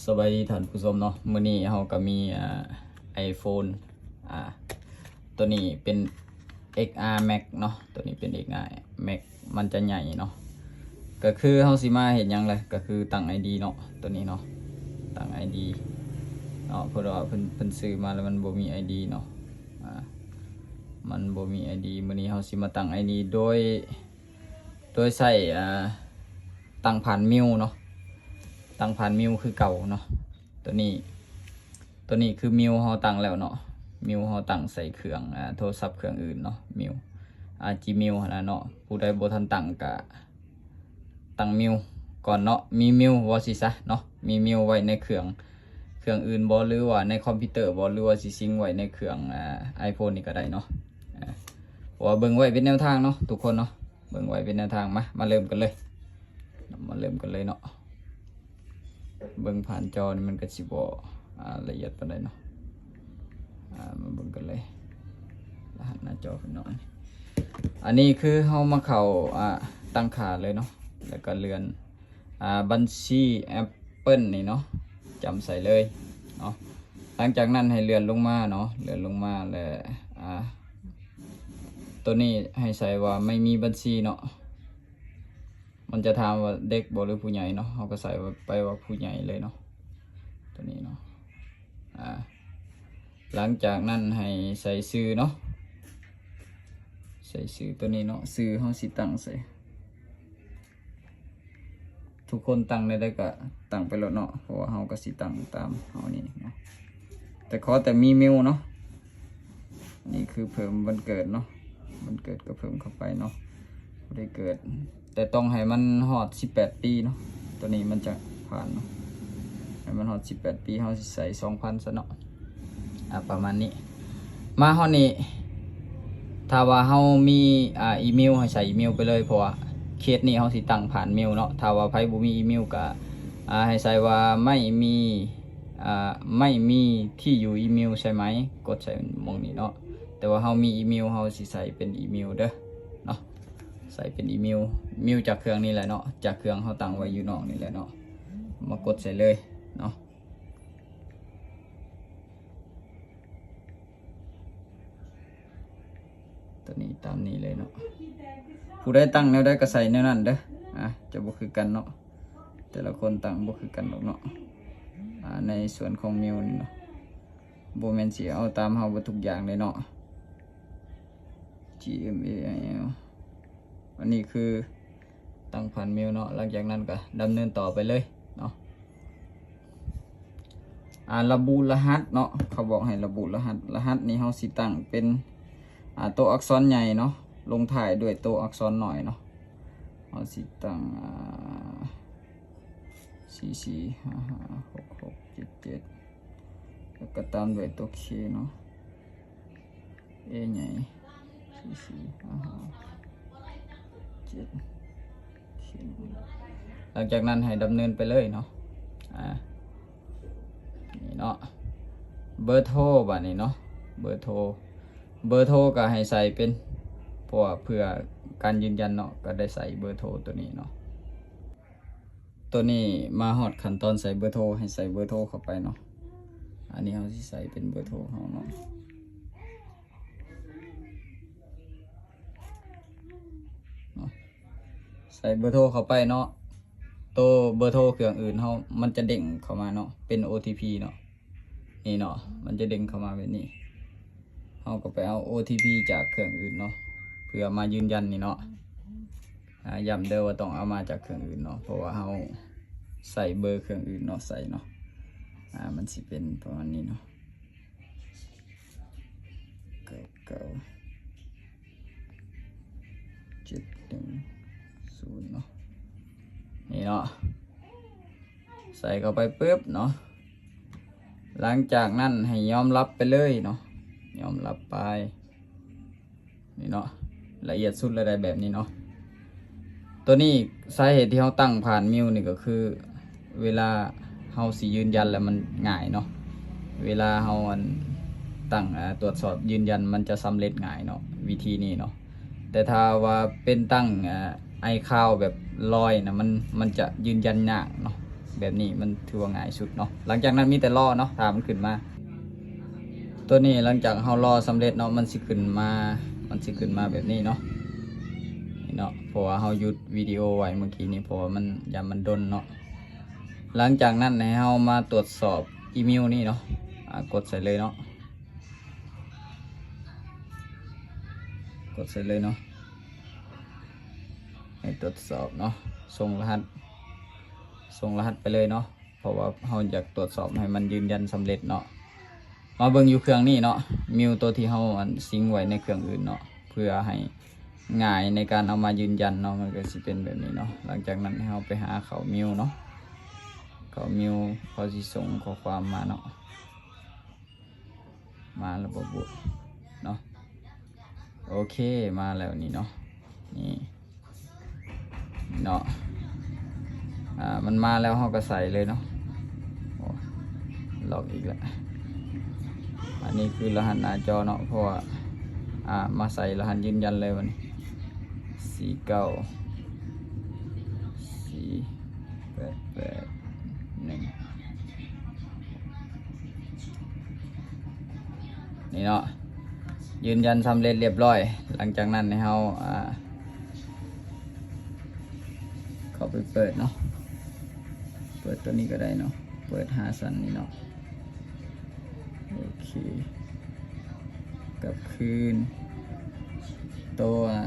ສະບາຍດີທ່ານຜູ້ຊົມເນາະ, ມື້ນີ້ເຮົາກໍມີ ອ່າ iPhone ອ່າ ຕົວນີ້ເປັນ ເອັກອາ Max ເນາະ, ຕົວນີ້ເປັນ ເອັກອາ Max ມັນຈະໃຫຍ່ເນາະ. ກໍຄືເຮົາຊິມາເຮັດຫຍັງລະ? ກໍຄືຕັ້ງ ID ເນາະ, ຕົວນີ້ເນາະ, ຕັ້ງ ID ເນາະ, ເພາະວ່າເພິ່ນ ເພິ່ນຊື້ມາແລ້ວມັນບໍ່ມີ ID ເນາະ, ອ່າ ມັນບໍ່ມີ ID. ມື້ນີ້ເຮົາຊິມາຕັ້ງ ID ໂດຍ ໂດຍໃຊ້ ອ່າ ຕັ້ງຜ່ານ Mail ເນາະ, ຕັ້ງຜ່ານ Mail ຄືເກົ່າເນາະ. ຕົວນີ້ ຕົວນີ້ຄື Mail ເຮົາຕັ້ງແລ້ວເນາະ, Mail ເຮົາຕັ້ງໃສ່ເຄື່ອງ ອ່າ ໂທລະສັບເຄື່ອງອື່ນເນາະ, Mail ອ່າ Gmail ຫັ້ນນະເນາະ. ຜູ້ໃດບໍ່ທັນຕັ້ງກະຕັ້ງ Mail ກ່ອນເນາະ, ມີ Mail ເວົ້າຊິຊະເນາະ, ມີ Mail ໄວ້ໃນເຄື່ອງ ເຄື່ອງອື່ນບໍ່ ຫຼືວ່າໃນຄອມພິວເຕີບໍ່ ຫຼືວ່າຊິຊິງໄວ້ໃນເຄື່ອງ ອ່າ iPhone ນີ້ກໍໄດ້ເນາະ. ອ່າ ເພາະວ່າເບິ່ງໄວ້ເປັນແນວທາງເນາະທຸກຄົນເນາະ, ເບິ່ງໄວ້ເປັນແນວທາງ. ມາ ມາເລີ່ມກັນເລີຍ, ມາເລີ່ມກັນເລີຍເນາະ. ເບິ່ງຜ່ານຈໍນີ້ມັນກໍຊິບໍ່ ອ່າ ລະອຽດປານໃດເນາະ. ອ່າ ມາເບິ່ງກັນເລີຍ, ລະຫັດໜ້າຈໍເພິ່ນເນາະ. ອັນນີ້ຄືເຮົາມາເຂົ້າ ອ່າ ຕັ້ງຄ່າເລີຍເນາະ, ແລ້ວກໍເລື່ອນ ອ່າ ບັນຊີ Apple ນີ້ເນາະ, ຈຳໃສ່ເລີຍເນາະ. ຫຼັງຈາກນັ້ນໃຫ້ເລື່ອນລົງມາເນາະ, ເລື່ອນລົງມາແລ້ວ ອ່າ ຕົວນີ້ໃຫ້ໃສ່ວ່າໄມ່ມີບັນຊີເນາະ. ມັນຈະຖາມວ່າເດັກບໍ່ ຫຼືຜູ້ໃຫຍ່ເນາະ, ເຮົາກໍໃສ່ໄປວ່າຜູ້ໃຫຍ່ເລີຍເນາະ, ຕົວນີ້ເນາະ. ອ່າ ຫຼັງຈາກນັ້ນໃຫ້ໃສ່ຊື່ເນາະ, ໃສ່ຊື່ຕົວນີ້ເນາະ, ຊື່ເຮົາຊິຕັ້ງໃສ່ ທຸກຄົນຕັ້ງແນວໃດກໍຕັ້ງໄປໂລດເນາະ, ເພາະວ່າເຮົາກໍຊິຕັ້ງຕາມເຮົານີ້ເນາະ, ແຕ່ຂໍແຕ່ມີ Mail ເນາະ. ນີ້ຄືເພີ່ມວັນເກີດເນາະ, ວັນເກີດກໍເພີ່ມເຂົ້າໄປເນາະ, ຜູ້ໃດເກີດ ແຕ່ຕ້ອງໃຫ້ມັນຮອດສິບແປດປີເນາະ, ຕົວນີ້ມັນຈະຜ່ານເນາະ. ໃຫ້ມັນຮອດສິບແປດປີ ເຮົາຊິໃສ່ສອງພັນຊະເນາະ, ອ່າ ປະມານນີ້. ມາຮອດນີ້ ຖ້າວ່າເຮົາມີ ອ່າ ອີເມວ ໃຫ້ໃສ່ອີເມວໄປເລີຍ, ເພາະວ່າເຄສນີ້ເຮົາຊິຕັ້ງຜ່ານເມວເນາະ. ຖ້າວ່າໃຜບໍ່ມີອີເມວກໍ ອ່າ ໃຫ້ໃສ່ວ່າ ໄມ່ມີ ອ່າ ໄມ່ມີທີ່ຢູ່ອີເມວໃຊ່ໄໝ, ກົດໃສ່ໝ່ອງນີ້ເນາະ. ແຕ່ວ່າເຮົາມີອີເມວ ເຮົາຊິໃສ່ເປັນອີເມວເດີເນາະ, ໃສ່ເປັນອີເມວ ເມວຈາກເຄື່ອງນີ້ແຫຼະເນາະ, ຈາກເຄື່ອງເຮົາຕັ້ງໄວ້ຢູ່ນອກນີ້ແຫຼະເນາະ, ມາກົດໃສ່ເລີຍເນາະ. ຕົວນີ້ຕາມນີ້ເລີຍເນາະ, ຜູ້ໃດຕັ້ງແນວໃດກໍໃສ່ແນວນັ້ນເດີ. ອ່າ ຈະບໍ່ຄືກັນເນາະ, ແຕ່ລະຄົນຕັ້ງບໍ່ຄືກັນດອກເນາະ. ອ່າ ໃນສ່ວນຂອງເມວນີ້ເນາະ, ບໍ່ແມ່ນຊິເອົາຕາມເຮົາເບິດທຸກຢ່າງເລີຍເນາະ. ຈີເອັມເອແອລ ອັນນີ້ຄື ຕັ້ງຜ່ານເມວເນາະ, ຫຼັງຈາກນັ້ນກໍດຳເນີນຕໍ່ໄປເລີຍເນາະ. ອ່າ ລະບຸລະຫັດເນາະ, ເຂົາບອກໃຫ້ລະບຸລະຫັດ. ລະຫັດນີ້ເຮົາຊິຕັ້ງເປັນ ອ່າ ໂຕອັກສອນໃຫຍ່ເນາະ, ລົງທ້າຍດ້ວຍໂຕອັກສອນນ້ອຍເນາະ. ເຮົາຊິຕັ້ງ ອ່າ ສີ່ສີ່ຫ້າຫ້າຫົກຫົກເຈັດເຈັດ ແລ້ວກໍຕາມດ້ວຍໂຕເຄເນາະ. ເອໃຫຍ່ ສີ່ສີ່ຫ້າຫ້າເຈັດ ເຄ. ຫຼັງຈາກນັ້ນໃຫ້ດຳເນີນໄປເລີຍເນາະ. ອ່າ ນີ້ເນາະ, ເບີໂທບາດນີ້ເນາະ, ເບີໂທ ເບີໂທກໍໃຫ້ໃສ່ເປັນ ເພາະວ່າເພື່ອການຢືນຢັນເນາະ, ກໍໄດ້ໃສ່ເບີໂທຕົວນີ້ເນາະ. ຕົວນີ້ມາຮອດຂັ້ນຕອນໃສ່ເບີໂທ, ໃຫ້ໃສ່ເບີໂທເຂົ້າໄປເນາະ. ອັນນີ້ເຮົາຊິໃສ່ເປັນເບີໂທເຮົາເນາະ, ເນາະ. ໃສ່ເບີໂທເຂົ້າໄປເນາະ, ໂຕເບີໂທເຄື່ອງອື່ນເຮົາ ມັນຈະເດ້ງເຂົ້າມາເນາະ, ເປັນໂອທີພີເນາະ. ນີ້ເນາະ, ມັນຈະເດ້ງເຂົ້າມາແບບນີ້. ເຮົາກໍໄປເອົາໂອທີພີຈາກເຄື່ອງອື່ນເນາະ ເພື່ອມາຢືນຢັນນີ້ເນາະ. ອ່າ ຢ້ຳເດີວ່າຕ້ອງເອົາມາຈາກເຄື່ອງອື່ນເນາະ, ເພາະວ່າເຮົາໃສ່ເບີເຄື່ອງອື່ນເນາະ ໃສ່ເນາະ. ອ່າ ມັນຊິເປັນປະມານນີ້ເນາະ, ເກົ້າເກົ້າເຈັດໜຶ່ງສູນເນາະ. ນີ້ເນາະ, ໃສ່ເຂົ້າໄປປຶບເນາະ. ຫຼັງຈາກນັ້ນໃຫ້ຍອມຮັບໄປເລີຍເນາະ, ຍອມຮັບໄປ. ນີ້ເນາະ, ລະອຽດສຸດລະໄດ໋ແບບນີ້ເນາະ. ຕົວນີ້ສາເຫດທີ່ເຮົາຕັ້ງຜ່ານເມວນີ້ກໍຄື ເວລາເຮົາຊິຢືນຢັນແລ້ວມັນງ່າຍເນາະ, ເວລາເຮົາ ອັນ ຕັ້ງ ອ່າ ຕວດສອບຢືນຢັນມັນຈະສຳເລັດງ່າຍເນາະ ວິທີນີ້ເນາະ. ແຕ່ຖ້າວ່າເປັນຕັ້ງ ອ່າ ໄອຄາວແບບລອຍນະ ມັນ ມັນຈະຢືນຢັນຍາກເນາະ, ແບບນີ້ມັນຖືວ່າງ່າຍສຸດເນາະ. ຫຼັງຈາກນັ້ນມີແຕ່ລໍເນາະ ຖ້າມັນຂຶ້ນມາ. ຕົວນີ້ຫຼັງຈາກເຮົາລໍສຳເລັດເນາະ ມັນຊິຂຶ້ນມາ ມັນຊິຂຶ້ນມາແບບນີ້ເນາະ ນີ້ເນາະ. ເພາະວ່າເຮົາຢຸດວິດີໂອໄວ້ເມື່ອກີ້ນີ້ ເພາະວ່າມັນ ຢ້ານມັນດົນເນາະ. ຫຼັງຈາກນັ້ນໃຫ້ເຮົາມາຕວດສອບອີເມວນີ້ເນາະ ອາ ກົດໃສ່ເລີຍເນາະ ກົດໃສ່ເລີຍເນາະ ໃຫ້ຕວດສອບເນາະ. ສົ່ງລະຫັດ ສົ່ງລະຫັດໄປເລີຍເນາະ ເພາະວ່າເຮົາຢາກຕວດສອບໃຫ້ມັນຢືນຢັນສຳເລັດເນາະ. ມາເບິ່ງຢູ່ເຄື່ອງນີ້ເນາະ ເມວໂຕທີ່ເຮົາ ອັນ ຊິງໄວ້ໃນເຄື່ອງອື່ນເນາະ ເພື່ອໃຫ້ງ່າຍໃນການເອົາມາຢືນຢັນເນາະ ມັນກໍຊິເປັນແບບນີ້ເນາະ. ຫຼັງຈາກນັ້ນໃຫ້ເຮົາໄປຫາເຂົ້າເມວເນາະ ເຂົ້າເມວ ເຂົາຊິສົ່ງຂໍ້ຄວາມມາເນາະ ມາແລ້ວບໍ່ບຸເນາະ. ໂອເຄ ມາແລ້ວນີ້ເນາະ ນີ້ເນາະ ອາ ມັນມາແລ້ວເຮົາກໍໃສ່ເລີຍເນາະ. ໂອ້ ລັອກອີກແລ້ວ. ອັນນີ້ຄືລະຫັດໜ້າຈໍເນາະ ເພາະວ່າ ອາ ມາໃສ່ລະຫັດຢືນຢັນເລີຍບັດນີ້ ສີ່ເກົ້າ ສີ່ ແປດແປດໜຶ່ງ ນີ້ເນາະ ຢືນຢັນສຳເລັດລຽບຮ້ອຍ. ຫຼັງຈາກນັ້ນໃຫ້ເຮົາ ອາ ເຂົ້າໄປເປີດເນາະ ເປີດຕົວນີ້ກໍໄດ້ເນາະ ເປີດຫ້າຊັ້ນນີ້ເນາະ. ໂອເຄ ກັບຄືນໂຕ ອາ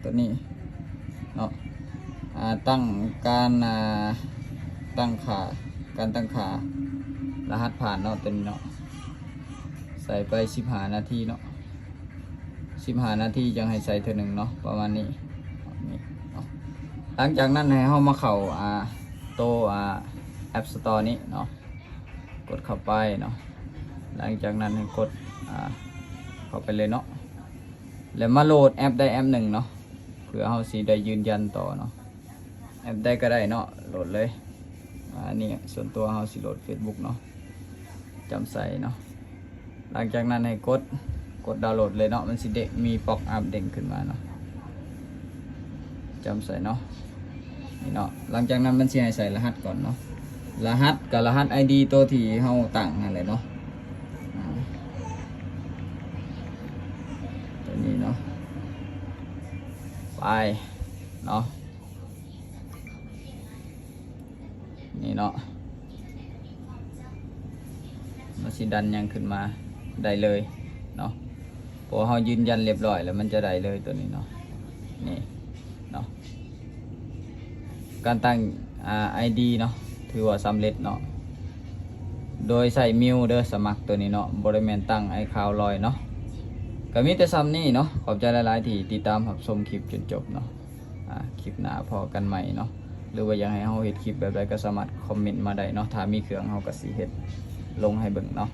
ໂຕນີ້ເນາະ ອາ ຕັ້ງການ ອາ ຕັ້ງຄ່າ ການຕັ້ງຄ່າລະຫັດຜ່ານເນາະ ໂຕນີ້ເນາະ ໃສ່ໄປສິບຫ້ານາທີເນາະ ສິບຫ້ານາທີຈັ່ງໃຫ້ໃສ່ເທື່ອໜຶ່ງເນາະ ປະມານນີ້ ນີ້ເນາະ. ຫຼັງຈາກນັ້ນໃຫ້ເຮົາມາເຂົ້າ ອາ ໂຕ ອາ App Store ນີ້ເນາະ ກົດເຂົ້າໄປເນາະ. ຫຼັງຈາກນັ້ນໃຫ້ກົດ ອາ ເຂົ້າໄປເລີຍເນາະ ແລ້ວມາໂຫຼດແອັບໃດແອັບໜຶ່ງເນາະ ເພື່ອເຮົາຊິໄດ້ຢືນຢັນຕໍ່ເນາະ. ແອັບໃດກໍໄດ້ເນາະ ໂຫຼດເລີຍ. ອາ ອັນນີ້ສ່ວນຕົວເຮົາຊິໂຫຼດ Facebook ເນາະ ຈຳໃສ່ເນາະ. ຫຼັງຈາກນັ້ນໃຫ້ກົດ ກົດດາວໂຫຼດເລີຍເນາະ ມັນຊິເດ້ງ ມີ pop up ເດ້ງຂຶ້ນມາເນາະ ຈຳໃສ່ເນາະ ນີ້ເນາະ. ຫຼັງຈາກນັ້ນມັນຊິໃຫ້ໃສ່ລະຫັດກ່ອນເນາະ ລະຫັດກໍລະຫັດ ID ໂຕທີ່ເຮົາຕັ້ງຫັ້ນແຫຼະເນາະ ອາ ຕົວນີ້ເນາະ ໄປເນາະ. ນີ້ເນາະ ມັນຊິດັນຫຍັງຂຶ້ນມາໄດ້ເລີຍເນາະ ເພາະວ່າເຮົາຢືນຢັນລຽບຮ້ອຍແລ້ວ ມັນຈະໄດ້ເລີຍຕົວນີ້ເນາະ. ນີ້ເນາະ ການຕັ້ງ ອາ ID ເນາະ ຖືວ່າສຳເລັດເນາະ ໂດຍໃຊ້ເມວເດີ ສະໝັກຕົວນີ້ເນາະ ບໍ່ໄດ້ແມ່ນຕັ້ງ iCloud ລອຍເນາະ. ກໍມີແຕ່ສ່ຳນີ້ເນາະ ຂອບໃຈຫຼາຍໆທີ່ຕິດຕາມຮັບຊົມຄລິບຈົນຈົບເນາະ. ອາ ຄລິບໜ້າພໍ້ກັນໃໝ່ເນາະ ຫຼືວ່າຢາກໃຫ້ເຮົາເຮັດຄລິບແບບໃດກໍສາມາດຄອມເມັນມາໄດ້ເນາະ ຖ້າມີເຄື່ອງເຮົາກໍຊິເຮັດລົງໃຫ້ເບິ່ງເນາະ.